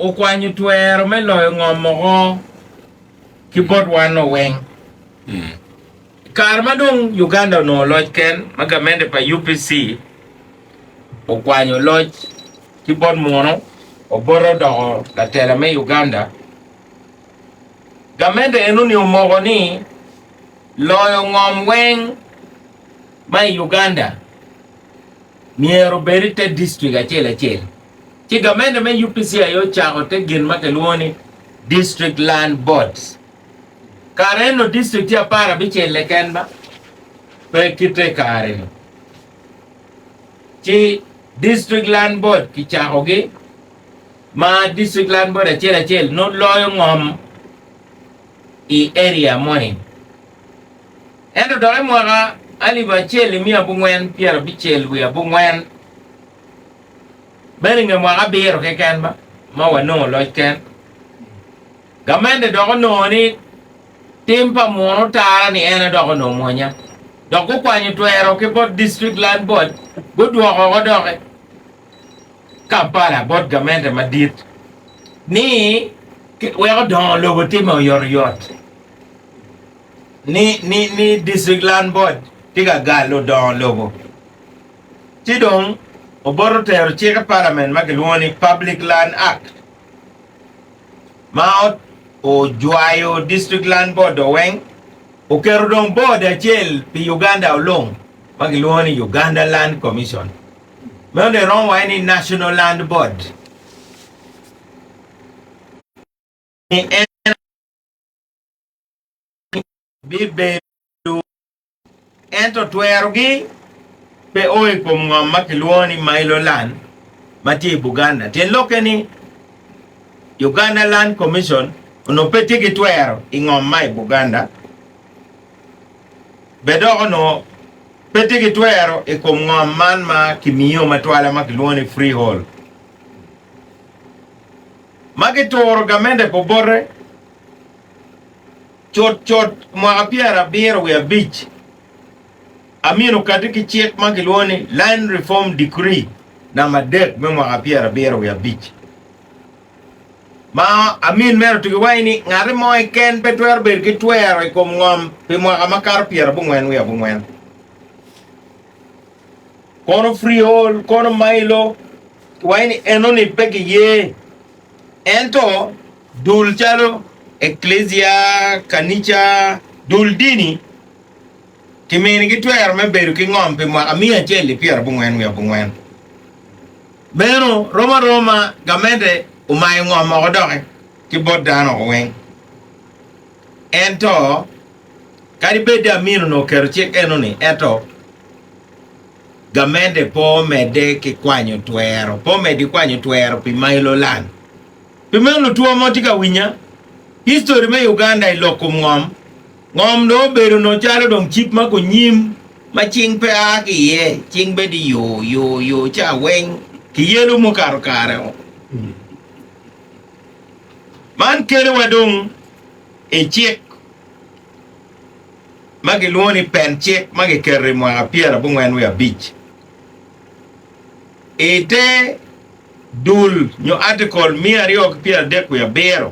okwanyo twero me loyo ngom oko ki bot wan weng. I kare ma dong Uganda onongo loc ken ma gamente pa UPC okwanyo loc ki bot munu obote odoko latela me Uganda, gamente enoni omoko ni loyo ngom weng ma i Uganda myero obed i te distrik acel acel. Ci gamente me UPC aye ocako te gin ma kilwongo ni District Land Boards. Kare eno distrik tye aparabicel keken ba pe kite i kare-ni. Ci District Land Board kicakogi ma District Land Board acel acel nongo loyo ngom i area moni. Ento dok i mwaka alip acel i miya abongwen pyerabicel wiye abongwen, meno i nge mwaka abiro keken ba ma wanongo loc ken, gamente dok onongo ni tim pa muno tara ni en aye dok onongo mwonya. Dok gukwanyo twero ki bot District Land Board gudwoko oko doki Kampala bot gamente madit ni wek odongo lobo timme oyotoyot. Ni, ni, ni District Land Board tye ka galo dongo lobo. Ci dong Obote otero cik i Parliament ma kilwongo ni Public Land Act ma ojwayo District Land Board do weng, oketo dong board acel pi Uganda olung ma kilwongo ni Uganda Land Commission. Meno dong iromo waco ni National Land Board. Ni en bibedo ento twerogi pe o i kom ngom ma kilwongo ni Mailo Land ma tye i Buganda. Tyen lokke ni Uganda Land Commission onongo pe tye ki twero i ngom ma i Buganda, be dok onongo pe tye ki twero i kom ngom man ma kimiyo matwala ma kilwongo ni freehold ma kituro gamente pa Obote. Cutcut mwaka pyerabiro wiye abic, Amin okatti ki cik ma kilwongo ni Land Reform Decree namba adek me mwaka pyerabiro wiye abic, ma Amin mere otugi waci ni ngati mo keken pe twero bedo ki twero i kom ngom pi mwaka makato pyerabongwen wiye abongwen. Kono freehold, kono mailo, kiwaco ni enoni pe kiye. Ento dul calo Eklesia, kanica, dul dini kiminigi twero me bedo ki ngom pi mwaka miya acel ki pyerabongwen wiye abongwen. Meno rom aroma gamente omayo ngom oko doki ki bot dano oko weng. Ento kadi bed ni Amin onongo oketo cik enoni ento Gamente pe omedde ki kwanyo twero, pe omedde ki kwanyo twero pi mailo land. Pi meno lutwo mo tye ka winya, history me Uganda i lok kom ngom, ngom dong obedo nongo calo dong cip ma gunyim ma cing pe a ki iye, cing bedo i yo, yo, yo ca weng kiyelo mukato kare o. Man kelo wa dong i cik. ma gilwongo ni Pen Cik ma giketo i mwaka 95 i te dul nyo artikol 237.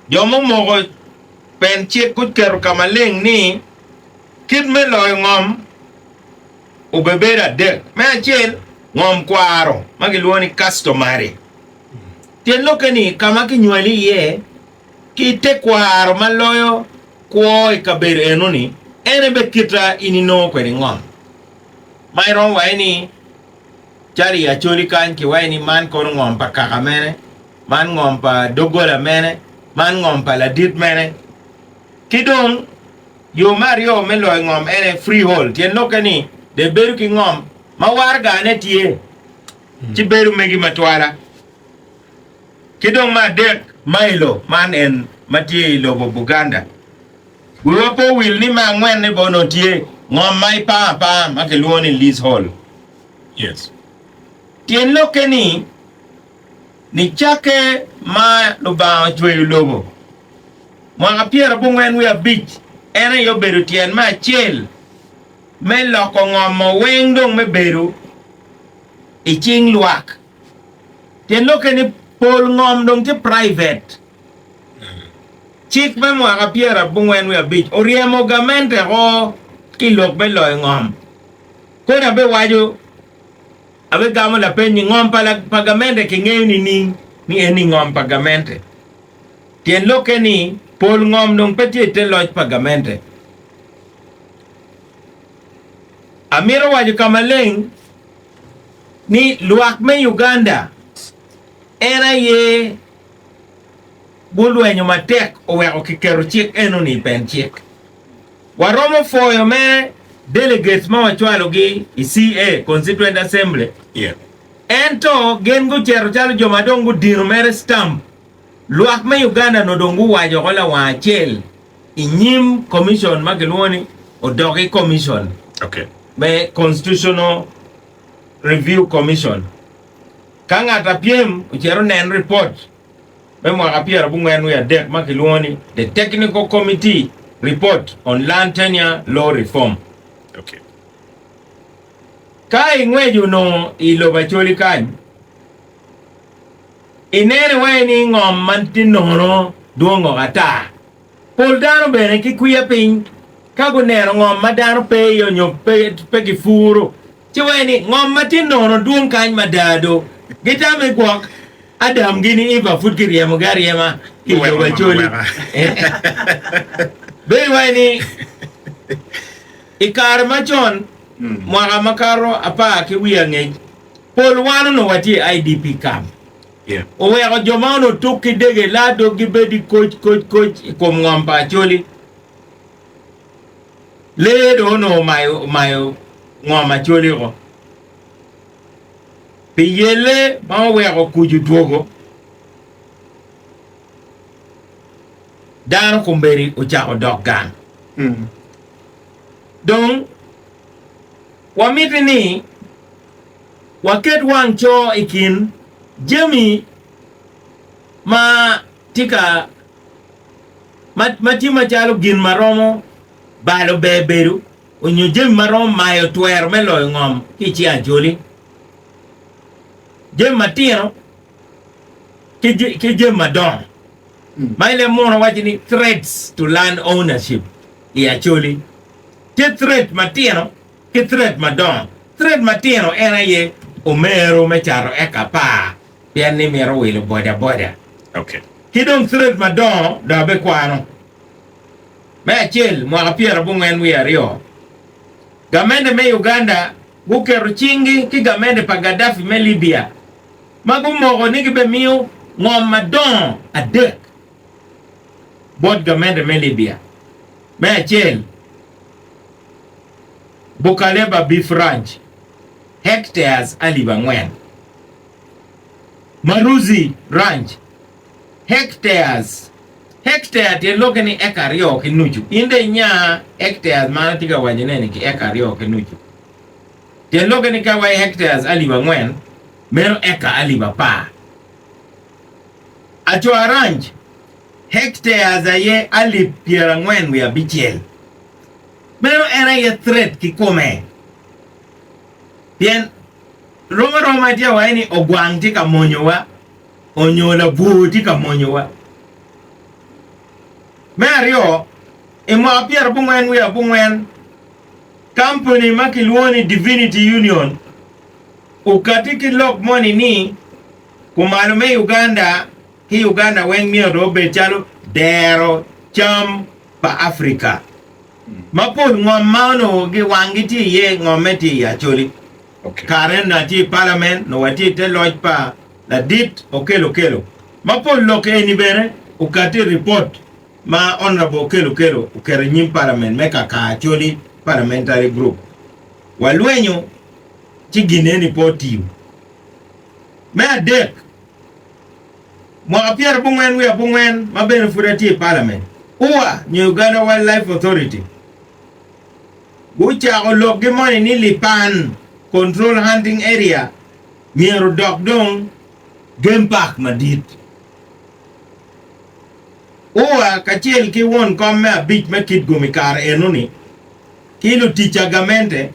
Jo mumoko Pen Cik guketo ka maleng ni kit me loyo ngom obebedo adek. Me acel, ngom kwaro ma gilwongo ni customary. Tyen lokke ni ka ma kinywali iye ki tekwaro ma loyo kwo i kabedo enoni en aye bene kita in inongo kwede ngom. Ma iromo waco ni calo i Acholi kany kiwaco ni man kono ngom pa kaka mene, man ngom pa doggola mene, man ngom pa ladit mene. Ki dong yo me aryo me loyo ngom en aye freehold tyen lokke ni dong ibedo ki ngom ma waragane tye ci bedo megi matwala. Ki dong me adek, Mailo man en ma tye i lobo Buganda. Wiwa pe owil ni me angwenne bene onongo tye ngom ma ipango apanga ma kilwongo ni leasehold. Yes. Tyen lokke ni, nicakke ma Lubanga ocweyo lobo, mwaka pyerabongwen wiye abic en aye obedo tyen me acel me loko ngom-mo weng dong me bedo. i cing lwak. Tyen lokke ni pol ngom dong tye private. Cik me mwaka 95 oryemo gamente oko ki i lok me loyo ngom. Koni abiwaco, abigamo lapeny ni ngom pa gamente kingeyo nining ni eni ngom pa gamente? Tyen lokke ni pol ngom dong pe tye i te loc pa gamente. Amito waco ka maleng ni lwak me Uganda en aye gulwenyo matek oweko kiketo cik enoni i pen cik. Waromo pwoyo mere delegates ma wacwalogi i CA, Constituent Assembly, ento gin gucito calo jo ma dong gudino mere stamp. Lwak me Uganda onongo dong guwaco oko lawang acel i nyim commission ma kilwongo ni Odoki Commission me Constitutional Review Commission. Ka ngat apyem ocito onen ripot me mwaka 93 ma kilwongo ni The Technical Committee Report on Land Tenure Law Reform. Ka ingweco onongo i lobo Acholi kany, ineno iwaci ni ngom ma tye nono dwongo ata. Pol dano bene ki kwiya piny ka guneno ngom ma dano pe iye nyo pe gipuro ci waci ni ngom ma tye nono dwong kany mada do. Gitamo ni gwok Adam gini Eva pud kiryemogi aryema ki i lobo Acholi. Bedo iwaci ni i kare macon mwaka makato apar ki wiye angec pol wan onongo watye i IDP camp. Oweko jo ma onongo tuk ki dege laa doggi bedi koc koc koc i kom ngom pa Acholi. Lee dong onongo omayo omayo ngom Acholi oko. Pi yelle ma oweko kuc odwogo, dano kombeddi ocako dok gang. Dong wamiti ni waket wang co i kin jami ma tye ka ma tye macalo gin ma romo balo ber bedo onyo jami ma romo mayo twero me loyo ngom ki i cing Acholi, jami matino ki jami madongo ma i leb muno waco ni threats to land ownership i Acholi. Tye threat matino ki threat madongo. Threat matino en aye omero me cato eka apar pien ni mito wilo boda boda. Ki dong threat madongo dong abikwano. Me acel, mwaka 92, gamente me Uganda guketo cinggi ki gamente pa Gaddafi me Libya ma gumoko ni gibimiyo ngom madongo adek bot gamente me Libya. Me acel, Bukaleba Beef Ranch, hectares 4,000. Maruzi Ranch, hectares, hectare tyen lokke ni eka aryo ki nucu. In dong inya hectares ma an atye ka wacone-ni ki eka aryo ki nucu. Tyen lokke ni ka iwaco hectares 4,000, meno eka 10,000. Acoa Ranch, hectares aye 49,000. Meno en aye threat kikome. Pien rom aroma tye awaci ni ogwang tye ka monyowa onyo labwor tye ka monyowa. Me aryo, i mwaka pyerabongwen wiye abongwen, kampuni ma kilwongo ni Divinity Union okati ki lok moni ni kumalo me Uganda ki Uganda weng myero dong obed calo dero cam pa Africa. Ma pol ngom ma onongo giwanggi tye iye ngomme tye i Acholi. Kare onongo atye i palament, onongo watye i te loc pa ladit Okello Okello. Ma pol lok eni bene okati i ripot ma Honourable Okello Okello oketo i nyim palament me kaka Acholi Parliamentary Group. Walwenyo ci gin eni pe otiyo. Me adek, Mwaka pyerabongwen wiye abongwen ma bene pud atye i palament, UWA nyo Uganda Wildlife Authority gucako lokgi moni ni Lipan Control Hunting Area myero odok dong game park madit. UWA kacel ki won kom me abic me Kitgum i kare enoni ki lutic a gamente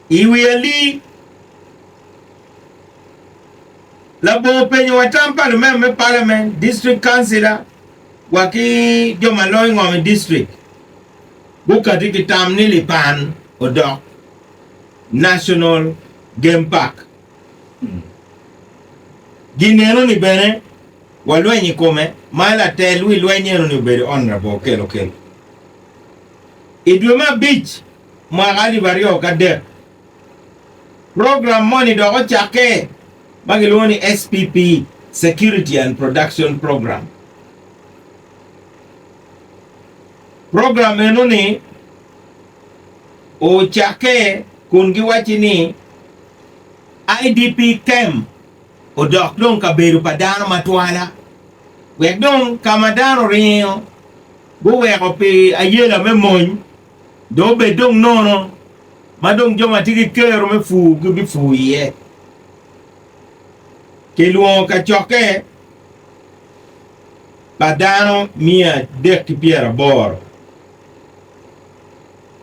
i wi alii. Labongo penyo wa tam pa lumemba me Parliament, District Councillor wa ki jo ma loyo ngom i district gukati ki tam ni lipan odok National Game Park. Gin eno-ni bene walweny i kome ma latel wi lweny eno-ni obedo Honourable Okello Okello. I dwe me abic mwaka 2003, program moni dok ocakke ma gilwongo ni SPP, Security and Production Program. Program eno-ni ocakke kun giwacci ni IDP camp odok dong kabedo pa dano matwala wek dong ka ma dano oringo guweko pi ayela me mony dong obed dong nono ma dong jo ma tye ki kero me pur gibipur iye. Kilwongo kacokke pa dano 380.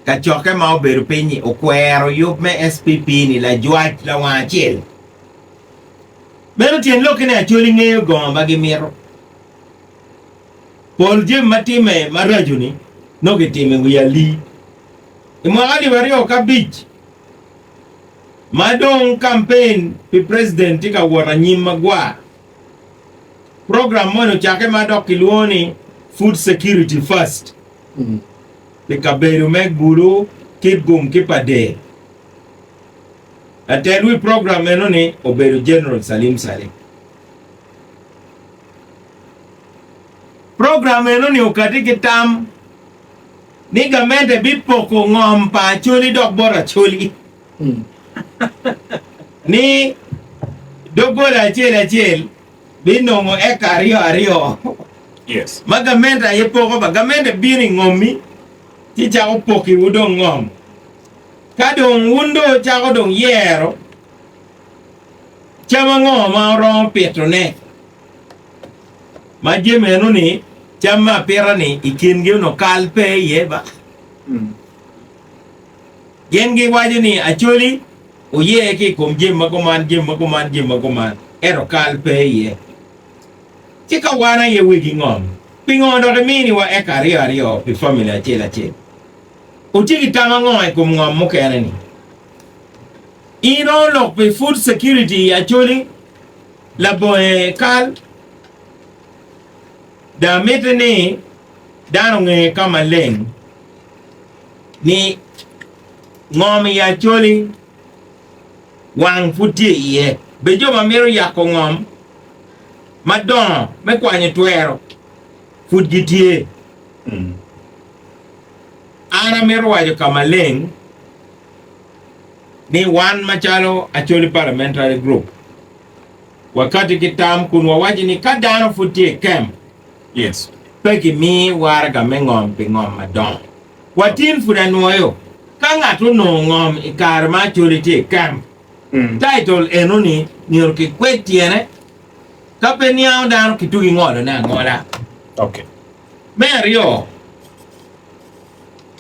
Kacokke ma obedo piny-nyi okwero yub me SPP ni lajwac lawang acel. Meno tyen lokke ni Acholi ngeyo gongo ma gimito. Pol jami ma timme maraco-ni nongo kitimo i wi alii. I mwaka alip 2005, ma dong kampen pi preciden tye ka wot anyim magwar, program moni ocakke ma dok kilwongo ni Food Security First pi kabedo me Gulu, Kitgum ki Pader. Latel wi program meno-ni obedo General Salim Saleh. Program eno-ni okati ki tam ni gamente bipoko ngom pa Acholi dok bot Acholi ni doggola acel acel binongo eka aryo aryo Yes. ma gamente aye poko ba gamente bino i ngommi ci cako pokiwu dong ngom ka dong wun dong wucako dong yero Cam ango ma wuromo pitone? Ma jami eno-ni, cam me apita-ni, i kingi onongo kal pe iye ba. Gin giwaco ni Acholi oye ki i kom jami ma kuman, jami ma kuman, jami ma kuman, ento kal pe iye. Ci ka wan aye wegi ngom, pingo dok iminiwa eka aryo aryo pi famili acel acel? Wutye ki tam ango i kom ngom mukene-ni? In romo lok pi food security i Acholi labonge kal? Da mitte ni dano onge ka maleng ni ngom i Acholi wang pud tye iye. Be jo ma mito yako ngom madongo me kwanyo twero pud gitye? An amito waco ka maleng ni wan macalo Acholi Parliamentary Group wakati ki tam kun wawaco ni ka dano pud tye i kem Yes. pe kimi waraga me ngom pi ngom madongo. Watin pud anwoyo ka ngat onongo ngom i kare ma Acholi tye i kem, title enoni myero kikwed tyene ka pe niango dano kitugi ngolone angola. Okay. Me aryo,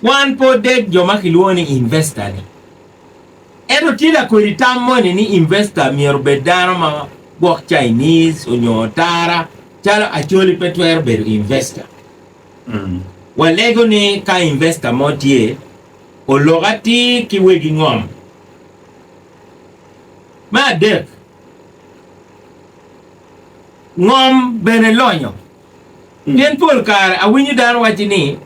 Wan pe odeg jo ma kilwongo ni investor ni. Ento tye lakodi tam moni ni investor myero obed dano ma gwok Chinese onyo otara calo Acholi pe twero bedo investor. Walego ni ka investor mo tye olok atir ki wegi ngom. Me adek, ngom bene lonyo. Pien pol kare awinyo dano wacci ni,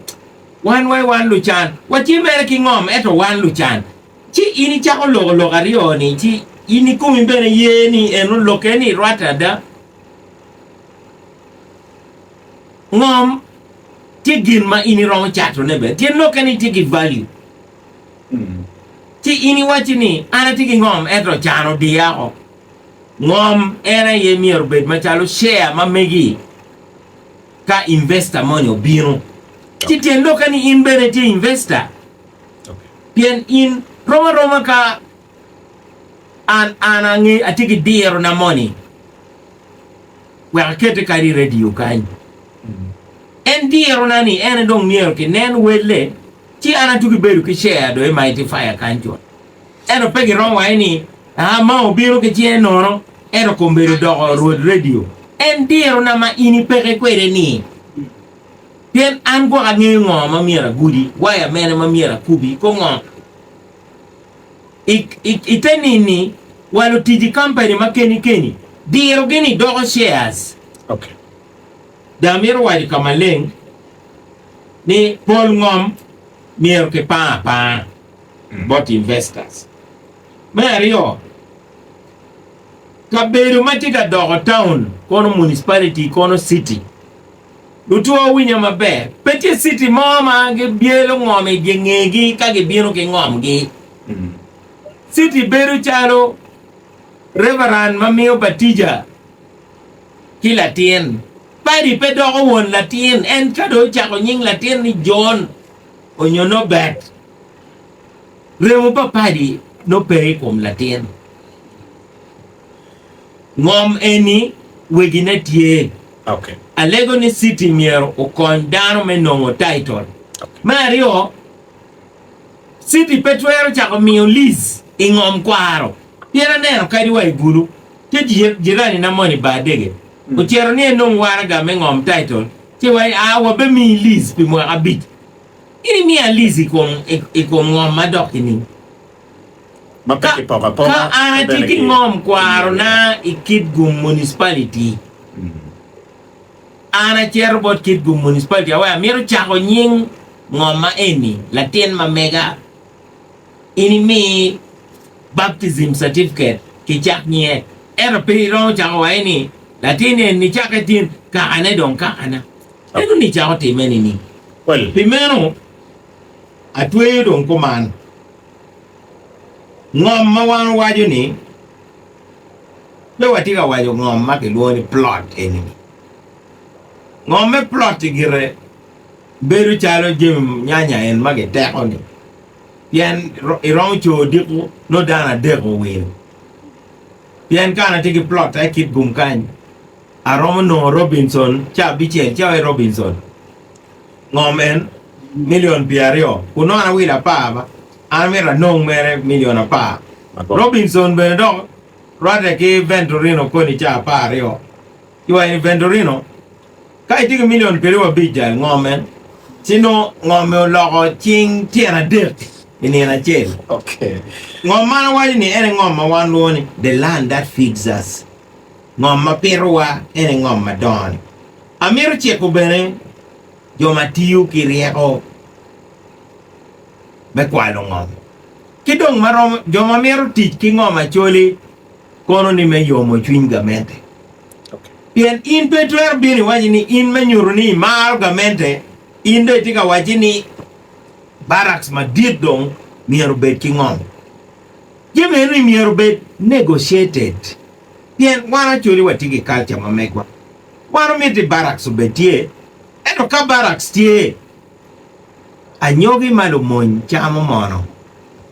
Wan wai wan lucan, watye mere ki ngom, ento wan lucan. Ci in icako loko lok aryo-ni, ci in ikomi bene ye ni eno lokke ni rwatte ada. Ngom tye gin ma in iromo catone bene, tyen lokke ni tye ki value. Ci in iwacci ni, An atye ki ngom, ento can odiya oko. Ngom en aye myero obed macalo share ma megi ka investor moni obino. Ci tyen lokke ni in bene itye investor pien in rom aroma ka an an ange atye ki diro na moni wek akete kadi i radio kany. En diro na ni en dong myero kinen welle ci an atugi bedo ki share do i Mighty Fire kany cut. Ento pe giromo waco ni, Aa, ma obino ki cinge nono. Ento kombeddi odoko rwod redio. En dirona ma in ipeke kwede-ni. Pien an gwok angeyo ngo ma myero agudi, waya mene ma myero akubi, ko ngo. I, i, i te nini, wa lutic i kampani ma keni keni, dirogi-ni doko shares. Okay. Dong amito waco ka maleng ni pol ngom myero kipang apanga bot investors. Me aryo, kabedo ma tye ka doko taun, kono municipality, kono city, lutwo winya maber, pe tye city mo ma gibyelo ngom i dye ngegi ka gibino ki ngomgi. City bedo calo reverend ma miyo batija ki latin. Padi pe doko won latin, en ka dong ocako nying latin ni John onyo Nobert. Remo pa padi nongo pe i kom latin. Ngom eni wegine tye. Okay. Alego ni city myero okony dano me nongo title. Okay. Me aryo, city pe twero cako miyo lease i ngom kwaro. Pien aneno kadi wa i Gulu, tye jiranina moni bar dege ocito ni enong waraga me ngom title ci waci aa wabemiyi lease pi mwaka abic. In imiya lease i kom i kom ngom ma dok nining? Ma pe Ka, kipoko apoka, ka an pe atye bene ki ki ngom kwarona i Kitgum Municipality, an acito bot Kitgum Municipality awaci amito cako nying ngom ma eni latin ma mega, in imi baptism certificate kicak nyinge, ento pe iromo cako waci ni latin eni nicake tin kakane dong kakana. Ento nicako time nining? Pi meno, atweyo dong kuman, ngom ma wan owaco ni pe watye ka waco ngom ma kilwongo ni plot eni-ni. Ngom me plot-ti gire bedo calo jami nyanya en ma giteko-ni, pien iromo co odiko nongo dano adek owilo. Pien ka an atye ki plot-ta i Kitgum kany, Aromo nongo Robinson ca abicel ca wai Robinson ngom en million pyeraryo kun nongo an awilo apar ba an amito anong mere million apar Robinson bene dok rwate ki Venturino koni ca 12 ci waco ni Venturino ka itye ki million pyeraryo abic jal ngom en ci nongo ngom-mi oloko cing tyen adek i nino acel ngom man awaco ni en aye ngom ma wan lwongo ni the land that feeds us. Ngom ma pitowa en aye ngom madongo-ni. Amito ciko bene jo ma tiyo ki ryeko me kwalo ngom, ki dong ma romo jo ma mito tic ki ngom Acholi kono ni me yomo cwiny gamente. Pien in pe itwero bino iwaci ni in me nyuto ni imaro gamente, in dong itye ka wacci ni barracks madit dong myero obed ki ngom. Jami eno-ni myero obed negotiated pien wan Acholi watye ki culture ma megwa. Wan omiti barracks obed tye ento ka barracks tye anyogi ma lumony camo mono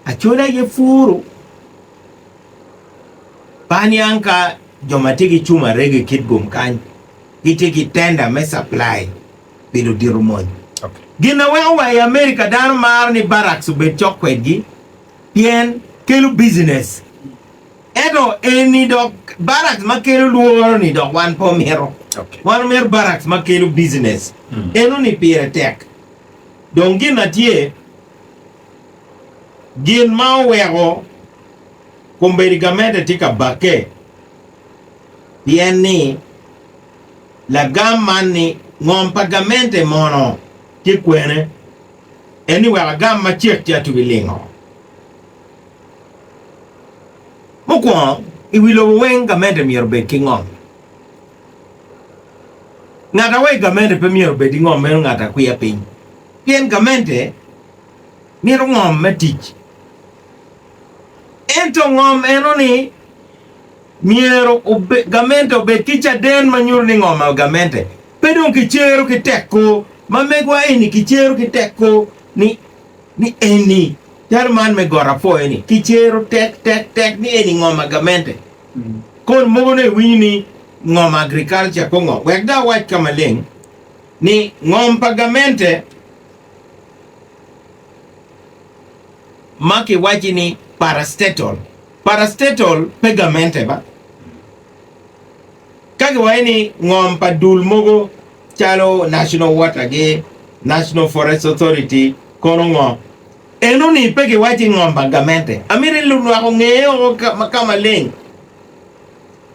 Acholi aye puru. Pe aniang ka jo ma tye ki cuma rego i Kitgum kany gitye ki tender me supply pi ludito mony. Gin na weko wa i America dano maro ni barracks obed cok kwedgi pien kelo business ento eni dok barracks ma kelo lworo ni dok wan pe omito wan omito barracks ma kelo business eno ni pire tek dong gin na tye gin ma oweko kombeddi gamente tye ka bakke pien ni lagam man ni ngom pa gamente mono tye kwene En ni wek agam macek ci atugi lingo. Mukwongo, i wi lobo weng gamente myero obed ki ngom. Ngat awa i gamente pe myero obed ki ngom meno ngat akwiya piny. Pien gamente mito ngom me tic. Ento ngom eno ni myero gamente obed ki caden ma nyuto ni ngom a gamente pe dong kicero ki tek kor ma megwa eni kicero ki tek kor ni ni eni calo man me got apwoyo ni kicero tek tek tek ni eni ngom a gamente kon mogo nongo iwinyo ni ngom agriculture ko ngo wek dong awac ka maleng ni ngom pa gamente ma kiwaci ni parastatal Parastatal pe gamente ba. Ka giwaco ni ngom pa dul mogo calo National Water gi National Forest Authority kono ngo? Eno ni pe giwaci ngom pa gamente. Amito ni lulwak onge oko ka maleng.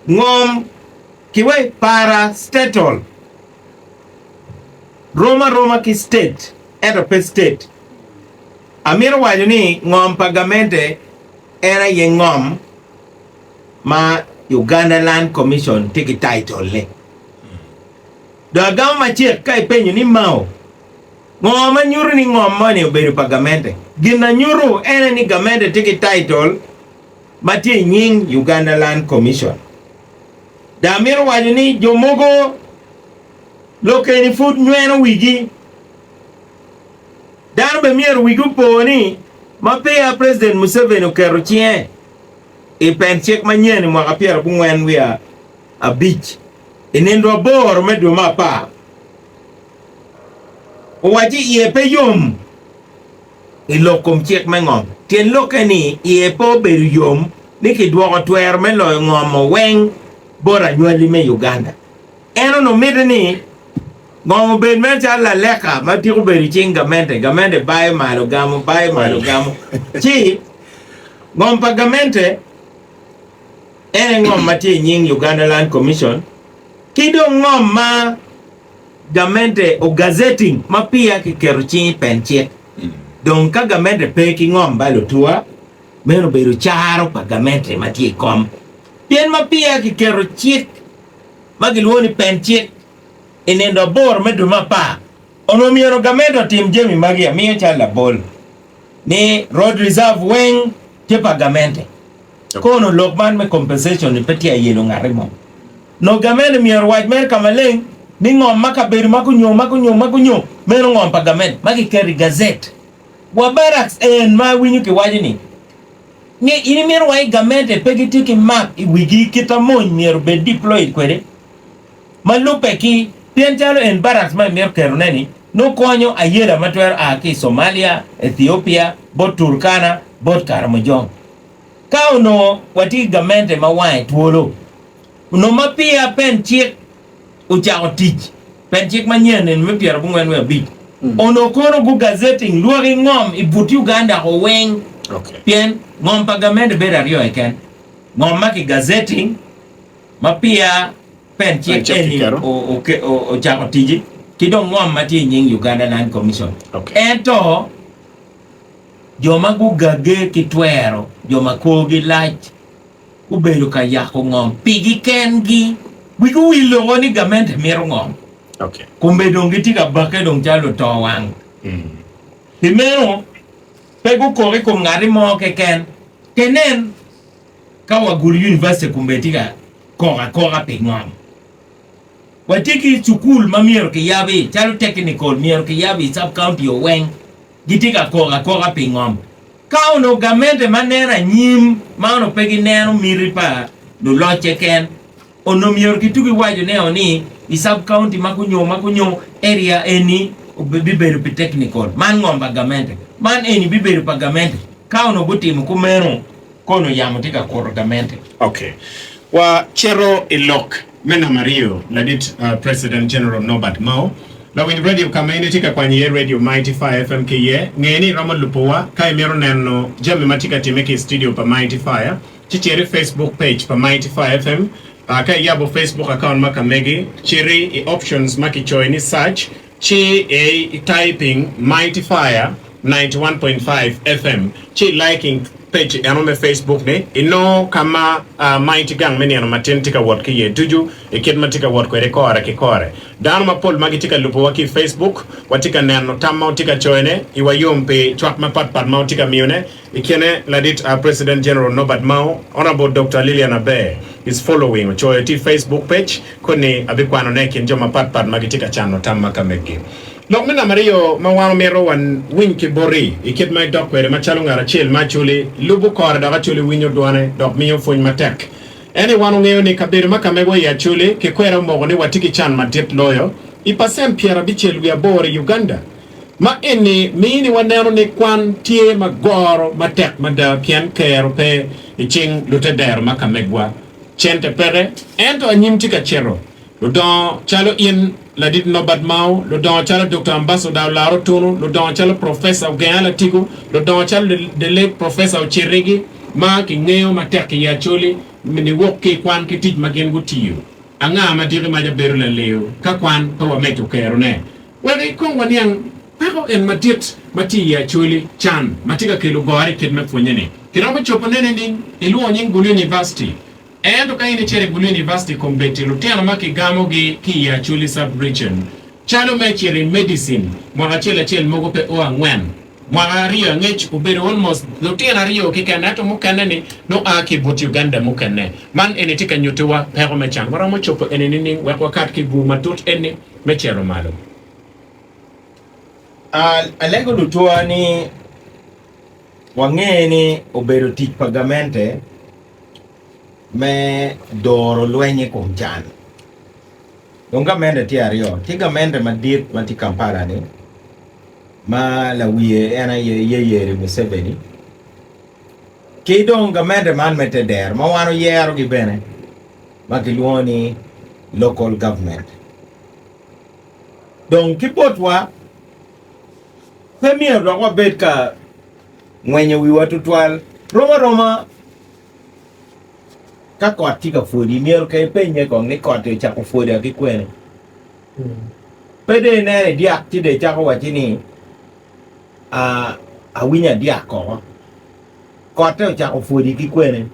Ngom kiwaci para statal rom aroma ki state ento pe state. Amito waco ni ngom pa gamente en aye ngom ma Uganda Land Commission tye ki title ne. Dong agamo macek ka ipenyo ni Mao, ngo ma nyuto ni ngom moni obedo pa gamente? Gin na nyuto en aye ni gamente tye ki title ma tye i nying Uganda Land Commission. Dong amito waco ni jo mogo lok eni pud nyweno wigi. Dano bene myero wigi opo ni ma peya President Museveni oketo cinge i pen cik manyen i mwaka pyerabungwen wiye abic i nindo aboro me dwe me apar, owacci iye pe yom i lok kom cik me ngom. Tyen lokke ni iye pe obedo yom ni kidwoko twero me loyo ngom-mo weng bot anywali me Uganda. En onongo mitte ni ngom obed mere calo laleka ma tiko bedo i cing gamente, gamente bayo malo gamo, bayo malo gamo. Ci ngom pa gamente en aye ngom ma tye i nying Uganda Land Commission ki dong ngom ma gamente ogazetting ma peya kiketo cing i pen cik. Dong ka gamente pe ki ngom ba lutuwa, meno obedo caro pa gamente ma tye i kom. Pien ma peya kiketo cik ma gilwongo ni pen cik i nindo aboro me dwe me apar, onongo myero gamente otim jami magi. Amiyo calo labol ni road reserve weng tye pa gamente. Kono lok man me compensation ni pe tye ayelo ngati mo. Nongo gamente myero owac mere ka maleng ni ngom ma kabedo ma kunyo ma kunyo ma kunyo meno ngom pa gamente ma kiketo i gazette. Wa barracks en ma awinyo kiwaco ni ni in imito wa i gamente pe gitye ki map i wigi kit ma mony myero obed deployed kwede ma lubbe ki pien calo en barracks ma imito keto ne ni nongo konyo ayela ma twero a ki i Somalia, Ethiopia, bot Turkana, bot Karamojong. Ka onongo watye ki gamente ma wange twolo, onongo ma peya pen cik ocako tic, pen cik manyen eni me pyerabongwen wiye abic, onongo kono gu gazetting lwaki ngom i but Uganda ko weng, pien ngom pa gamente bedo aryo keken, ngom ma ki gazetting ma peya pen cik eni ocako tic ki dong ngom ma tye i nying Uganda Land Commission. Ento Jo ma gugagge ki twero, jo ma korgi lac, gubedo ka yako ngom pigi kengi. Wigi owil loko ni gamente mito ngom. Kombe dong gitye ka bakke dong calo luto wang. Pi meno, pe gukok i kom ngati mo keken. Kenen ka Wagulu University kombe tye ka kok akoka pi ngom. Watye ki cukul ma myero kiyabi calo technical myero kiyabi i sub county o weng. Gitye ka kok akoka pi ngom. Ka onongo gamente ma neno anyim ma onongo pe gineno miti pa luloc keken, onongo myero kitugi waco neo ni i sub county ma kunyo ma kunyo area eni bibedo pi technical, man ngom pa gamente, man eni bibedo pa gamente. Ka onongo gutimo kumeno, kono yamo tye ka kuto gamente. Ok. Wa cito i lok me namba aryo, ladit President General Norbert Mao. Lawiny radio ka ma in itye ka kwanyo iye radio Mighty Fire FM ki iye, nge ni iromo lubowa ka imito neno jami ma tye ka timme ki i studio pa Mighty Fire. Ci cit i Facebook page pa Mighty Fire FM. Ka iyabo Facebook account ma ka megi, citi i options ma kicoyo ni search ci i typing Mighty Fire 91.5 FM ci i liking page eno me Facebook ni inongo ka ma Mighty Gang me nino matin tye ka wot ki iye ducu i kit ma tye ka wot kwede kore ki kore. Dano mapol ma gitye ka lubowa ki i Facebook watye ka neno tam ma wutye ka coyone iwa yom pi cwak mapat pat ma wutye ka miyone. I kine, ladit President General Norbert Mao, Honourable Dokta Lilian Aber is following ocoyo tye i Facebook page koni abikwanone i kin jo mapat pat ma gitye ka cano tam ma ka meggi. Lok me namba aryo ma wan omito wan winy ki boti i kit ma idok kwede macalo ngat acel ma Acholi lubo kore dok Acholi winyo dwone dok miyo pwony matek en ni wan ongeyo ni kabedo ma ka megwa i Acholi ki kweda omoko ni watye ki can madit loyo i pacent 58 i Uganda Ma eni mini waneno ni kwan tye ma goro matek mada pien kero pe i cing lutedero ma ka megwa. Cente peke, ento anyim tye ka cito. Ludongo calo in, Ladit Norbert Mao, ludongo calo Doktor Ambassador Olara Otunu, ludongo calo Professor Ogenga Latigo, ludongo calo the late Professor Ocirigi ma kingeyo matek i Acholi niwok ki i kwan ki tic ma gin gutiyo. Anga ma diki maca bedo laleyo ka kwan pe wamedo kerone? Wek ikong waniang peko en madit ma tye i Acholi, can ma tye ka kelo goro i kit me pwonye-ni. Kiromo cobone nining? Ilwongo nying Gulu University. Ento ka in icito i Gulu University kombeddi, lutino ma kigamogi ki i Acholi Sub-Region, calo me cito i Medicine, mwaka acel acel mogo pe o angwen. Mwaka aryo angec obedo almost lutino aryo keken ento mukene ni nongo a ki i but Uganda mukene. Man eni tye ka nyutiwa peko me can. Waromo cobo eni nining wek wakat ki i bur matut eni me cito malo? Alego lutwa ni wange ni obedo tic pa gamente me doro lweny i kom can. Dong gamente tye aryo, tye gamente madit ma tye Kampala ni ma lawiye en aye Yeyeri Museveni ki dong gamente man me tedero ma wan oyerogi bene ma kilwongo ni local government. Dong ki botwa pe myero dok wabed ka ngwenyo wiwa tutwal rom aroma ka kot tye ka pwodi myero ka ipenye kong ni kot-ti ocako pwoda ki kwene. Pe dong ineno idyak ci dong icako wacci ni, Awinyo adyak koko. Kotte ocako pwodi ki kwene?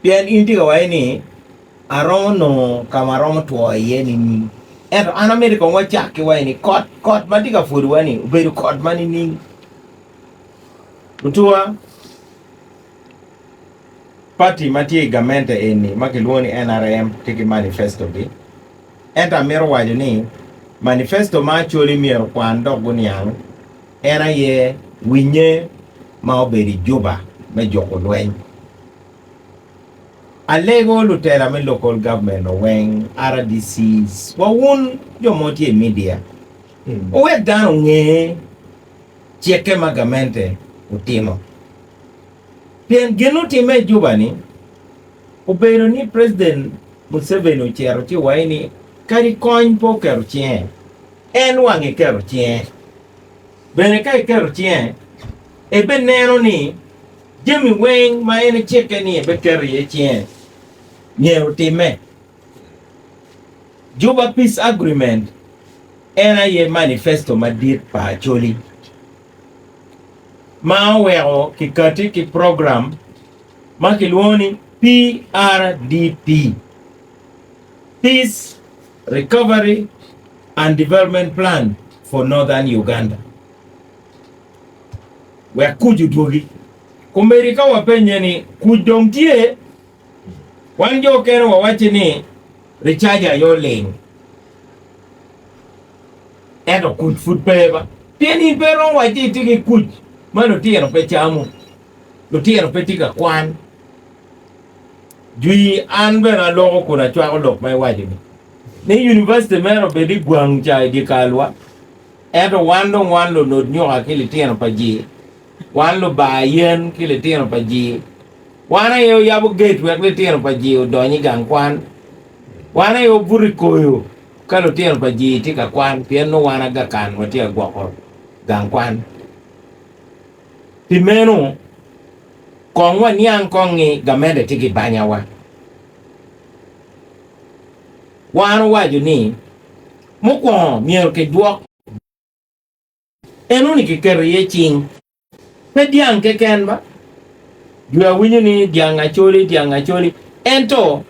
Pien in itye ka waco ni, 'Aromo nongo ka ma aromo two iye nining? Ento an amito kong wacak ki waco ni, kot, kot ma tye ka pwodowa-ni obedo kot ma nining? Lutuwa, pati ma tye i gamente eni ma kilwongo ni NRM tye ki manifesto-gi. Ento amito waco ni manifesto ma Acholi myero okwan dok guniang en aye winye ma obedo i Juba me juko lweny. Alego lutela me local government weng, RDCs, wa wun jo mo tye i media, wuwek dano onge cikke ma gamente otimo. Pien gin otimme i Juba ni obedo ni President Museveni ocito ci owaco ni kadi kony pe oketo cinge, en wang eketo cinge. Bene ka eketo cinge, ebeneno ni jami weng ma en ecikke ni ebeketo iye cinge myero otimme. Juba Peace Agreement en aye manifesto madit pa Acholi ma oweko kikati ki program ma kilwongo ni PRDP, Peace, Recovery and Development Plan for Northern Uganda, wek kuc odwogi. Kombeddi ka wapenye ni kuc dong tye, wan jo okene wawacci ni ricaja aye oling. Ento kuc pud pe ba, pien in pe iromo wacci itye ki kuc ma lutino pe camo. Lutino pe tye ka kwan. Jwi an bene aloko kun acwako lok ma iwaco-ni, ni univaciti meno obed i gwang ca i dye kalwa, ento wan dong wan lunut nyuka ki litino pa jii, wan lubar yen ki litino pa jii, wan aye oyabo gate wek litino pa jii odony i gang kwan, wan aye obuto i koyo ka lutino pa jii tye ka kwan pien nongo wan agakan watye ka gwoko gang kwan. Pi meno, kong waniang kong ni gamente tye ki banyawa. Wan owaco ni, mukwongo myero kidwok enoni kiketo iye cing, pe dyang keken ba. Jwi awinyo ni dyang Acholi, dyang Acholi, ento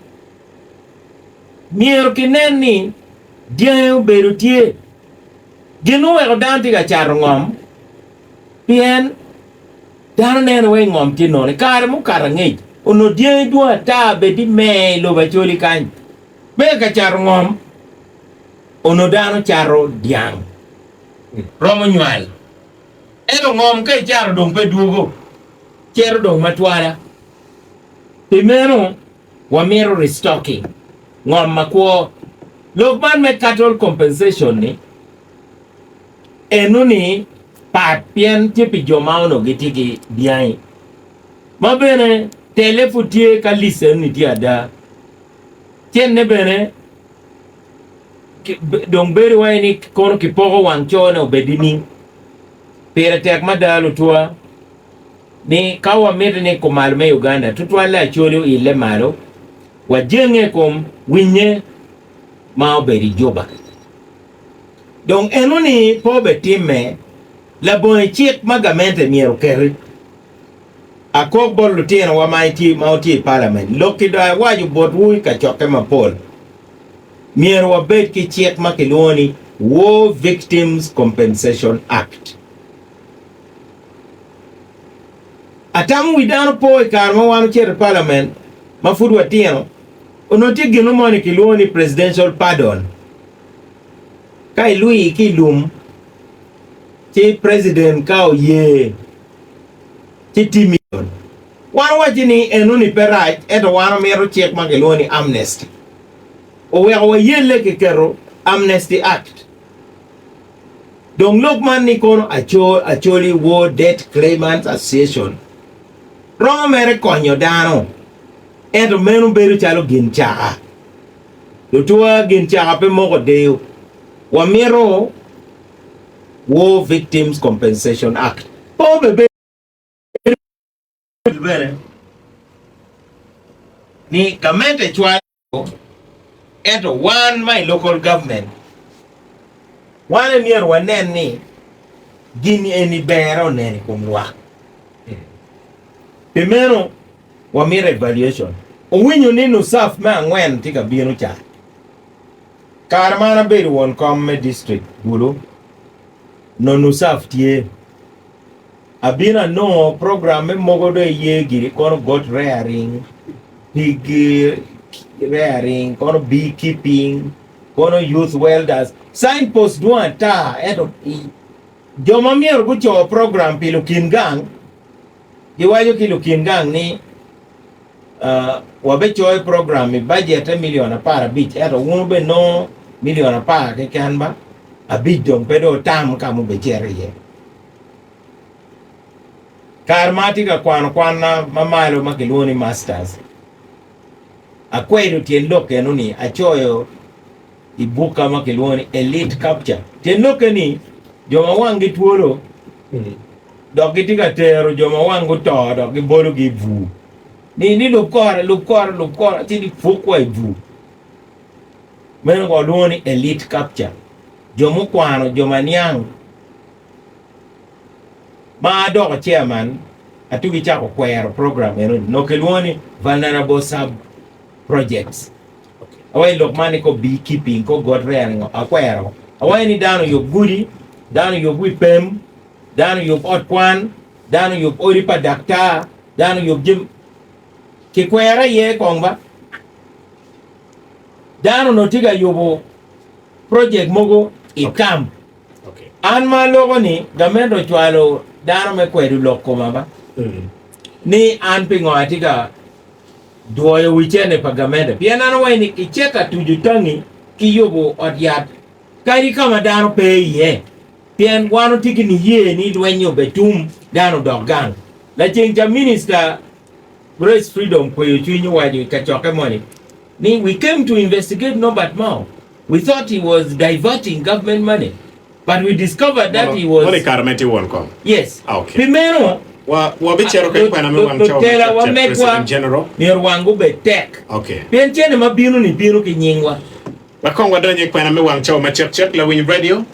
myero kinen ni dyangi obedo tye. Gin oweko dano tye ka cato ngom Pien dano neno wai ngom tye nono. I kare mukato angec, onongo dyangi dwong ata bed ni mer i lobo Acholi kany. Me ka cato ngom, onongo dano cato dyang romo nywal. Ento ngom ka icato dong pe dwogo, cito dong matwala. Pi meno, wamito restocking, ngom makwo. Lok man me cattle compensation-ni, Enoni pat pien tye pi jo ma onongo gitye ki dyangi ma bene tele pud tye ka list enoni tye ada. Cenne bene dong bedo wai ni kono kipoko wang cone obed nining? Pire tek mada lutwa ni ka wamito ni kumalo me Uganda tutwalle Acholi oille malo, wajenge i kom winye ma obedo i Juba. Dong enoni pe obetimme labongo i cik ma gamente myero oketi. Akok bot lutinowa ma ma wutye i palament, lok-ki dong awaco botwu i kacokke mapol, myero wabed ki cik ma kilwongo ni War Victims Compensation Act. Atamo wi dano po i kare ma wan ocito i palament ma pud watino, onongo tye gin mo ni kilwongo ni Presidential Pardon. Ka ilwi ki i lum, ci president ka oye ci timi. Wan owacci ni enoni pe rac ento wan omito cik ma kilwongo ni amnesty. Oweko wayelle kiketo Amnesty Act. Dong lok man ni kono Acholi War Debt Claimants Association romo mere konyo dano ento meno bedo calo gin caka. Lutuwa gin caka pe moko deyo. Wamito War Victims Compensation Act pe obebedo bene ni gamente cwalo ento wan ma i local government wan aye myero wanen ni gin eni berre onen i kom lwak. Pi meno wamito evaluation. Owinyo ni NUSAF me angwen tye ka bino ca. Kare ma an abedo won kom me district Gulu, nongo NUSAF tye. Abino anongo program me mogo dong iye giri kono goat rearing, pig rearing, kono bee keeping, kono youth welders. Sign post dwong ata ento jo ma myero guco program pi lukin gang giwaco ki lukin gang ni Wabicoyo program i bajette milion 15 ento wun wubinongo milion apar keken ba abic dong pe dong wutam ka ma wubicito iye. Kare ma atye ka kwano kwanna ma malo ma kilwongo ni Masters, akwedo tyen lok eno-ni acoyo i bukka ma kilwongo ni Elite Capture. Tyen lokke ni jo ma wanggi twolo dok gitye ka tero jo ma wanggi oto dok gibologi i bur. Ni, ni lub kore, lub kore, lub kore, ci gipuk wa i bur. Meno walwongo ni elite capture. Jo mukwano, jo ma niang. Ma adoko chairman, atugi cako kwero program eno ni. Nongo kilwongo ni vulnerable sub projects. Awaco lok man ni ko bee keeping, ko goat rearing, akwero. Awaco ni dano oyub gudi, dano oyub wi pem, dano oyub ot kwan, dano oyub odi pa daktar, dano oyub jami. Kikwero aye kong ba. Dano onongo tye ka yubo project mogo i camp. An ma aloko ni gamente ocwalo dano me kwedo lok koma ba. Ni an pingo atye ka dwoyo wi cene pa gamente pien an awaco ni icit ka tuco tangi ki yubo ot yat kadi ka ma dano pe iye pien wan watye ki niye ni lweny-nyi obetum dano odok gang. Laceng ca Minista Grace Freedom kweyo cwiny owaco i kacokke moni ni we came to investigate Norbert Mao we thought he was diverting government money but we discovered that he was Mono i kare ma itye won kom? Yes. Ah, okay. Pi meno, Wa, wabicito ki kwena me wang cawa lutela wa macek cek, megwa President General. myero wang gubed tek. Okay. Pien cene ma bino-ni bino ki nyingwa. Wek kong wadony i kwena me wang cawa macek cek, lawiny radio.